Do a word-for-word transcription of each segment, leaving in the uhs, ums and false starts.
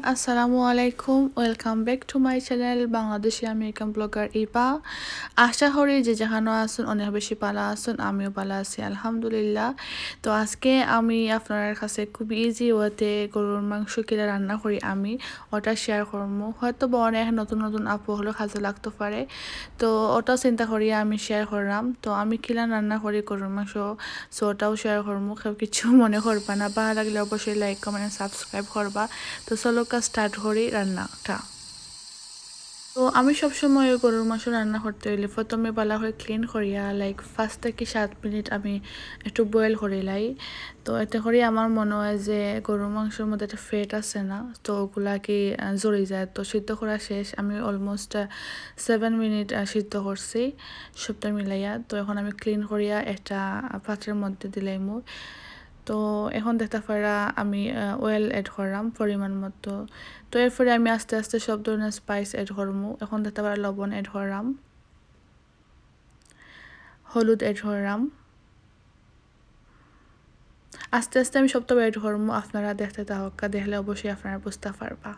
আসসালামু আলাইকুম, welcome back to my channel Bangladeshi American blogger Eva. আশা করি যে যেখানো আছইন অনেক বেশি ভালা আছইন, আমিও ভালা আছি আলহামদুলিল্লাহ। তো আজকে আমি আপনারার কাছে খুব easy way তে গরুর মাংস কিলা রান্না করি আমি ওটা share করমু। হয়তো বা অনেক নতুন নতুন আপু অকলর কাজে লাগতো পারে, তো ওটাও চিন্তা করি আমি share করলাম। তো আমি কিলা রান্না করি গরুর মাংস, so ওটাও share করমু। কেউ কিছু মনে করবা না, ভালা লাগলে অবশ্যই like, comment and subscribe করবা। তো চলো কা start করি রান্নাটা। তো আমি সবসময় গরুর মাংস রান্না করতে অইলে প্রথমে ভালা করি clean করিয়া like পাঁচ থাকি সাত মিনিট আমি একটু boil করিলাই। তো এতে করি আমার মনে হয় যে গরুর মাংসর মধ্যে একটা fat আছে না, তো ওগুলা কি, আহ, ঝরি যায়। তো সিদ্ধ করা শেষ, আমি almost, আহ, seven মিনিট, আহ, সিদ্ধ করছি সবটা মিলাইয়া। তো এখন আমি clean করিয়া একটা পাত্রর মধ্যে দিলাইমু। তো এখন দেখতা পাররা আমি, আহ, oil add করলাম পরিমাণ মতো। তো এরপরে আমি আস্তে আস্তে সব ধরনের spice add করমু। এখন দেখতা পাররা লবণ add করলাম, হলুদ add করলাম। আস্তে আস্তে আমি সবটা add করমু, আপনারা দেখতে থাকউক্কা, দেখলে অবশ্যই আপনারা বুঝতা পারবা।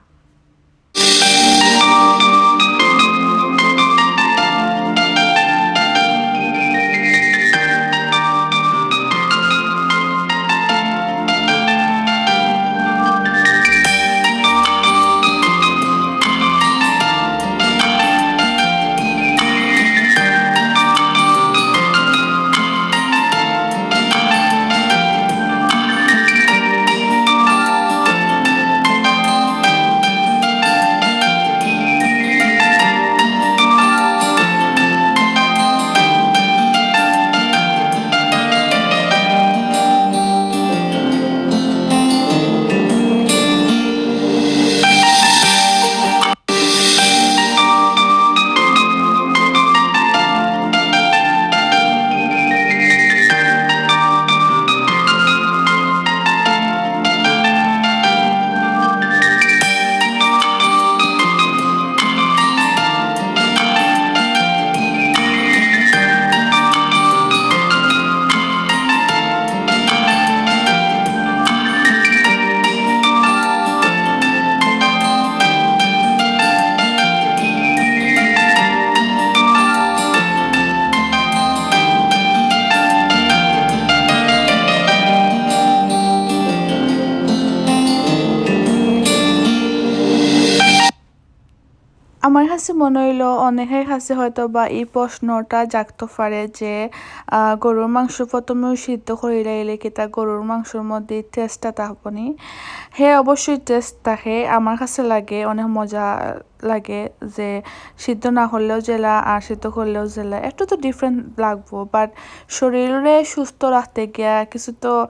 আমার কাছে মনে অইলো অনেকের কাছে হয়তো বা এই প্রশ্নটা জাগতো পারে যে, আহ, গরুর মাংস প্রথমেউ সিদ্ধ করিলাইলে কিতা গরুর মাংসর মধ্যে taste টা থাকবো নি? হ্যাঁ, অবশ্যই taste থাকে। আমার কাছে লাগে অনেক মজা লাগে যে সিদ্ধ না করলেও যেলা আর সিদ্ধ করলেও যেলা, একটু তো different লাগবো, but শরীররে সুস্থ রাখতে গিয়া কিছু তো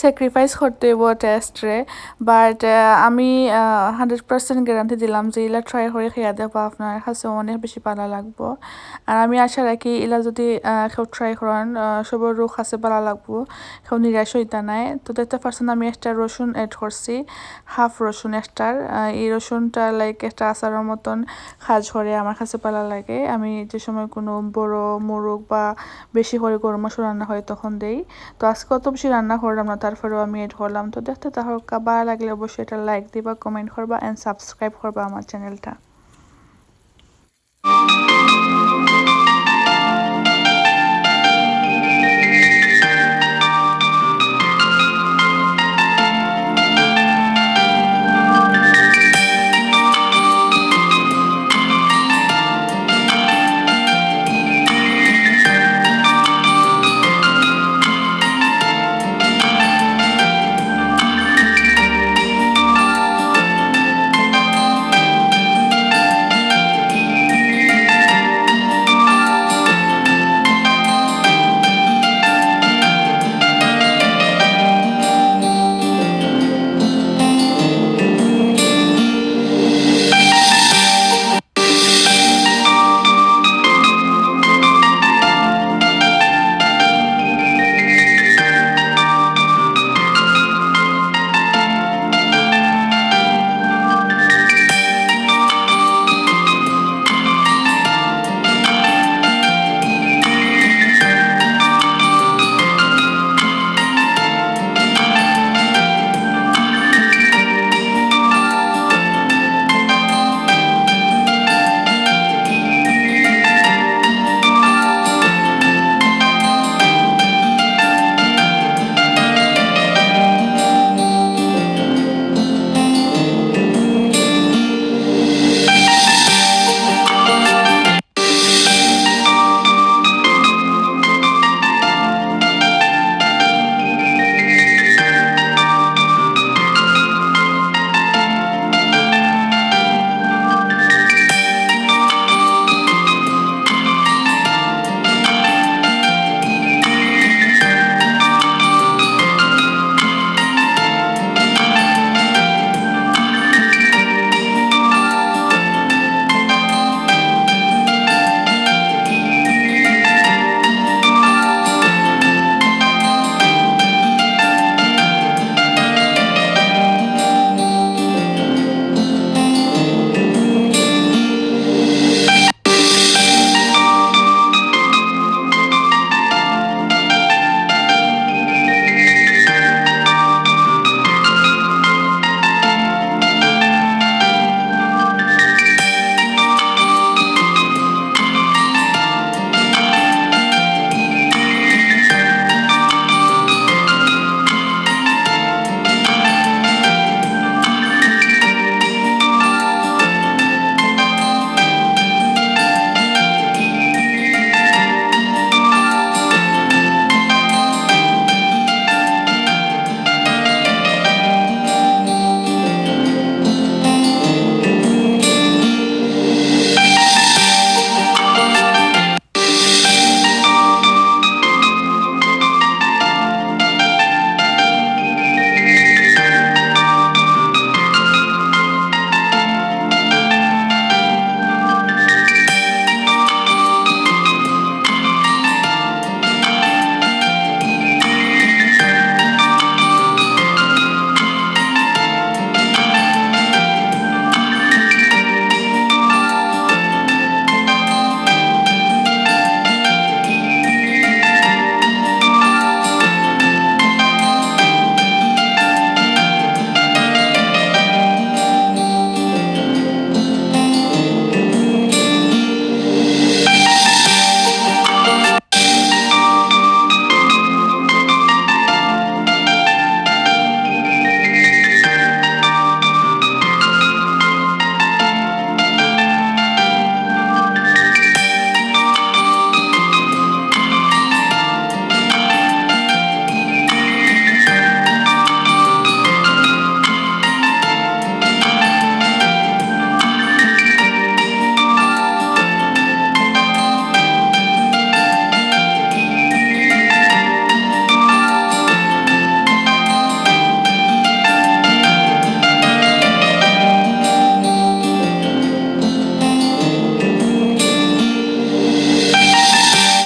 sacrifice করতে অইবো taste রে। But, আহ, আমি, আহ, hundred percent guarantee দিলাম যে ইলা try করি খাইয়া দেখবা, আপনার কাছে অনেক বেশি ভালা লাগবো। আর আমি আশা রাখি ইলা যদি, আহ, কেউ try করইন, আহ, সবর কাছে ভালা লাগবো, কেউ নিরাশ অইতা নায়। তো দেখতে পারছইন আমি একটা রসুন add করছি, half রসুন একটার। আহ, এই রসুনটা like একটা আচারর মতন কাজ করে, আমার কাছে ভালা লাগে। আমি যে সময় কোনো বড় মোরগ বা বেশি করি গরুর মাংস রান্না হয় তখন দেই। তো আজকে অত বেশি রান্না করলাম না, তারপরেও আমি add করলাম। তো দেখতে থাকউক্কা, ভালা লাগলে অবশ্যই একটা like দিবা, comment করবা and subscribe করবা আমার channel টা।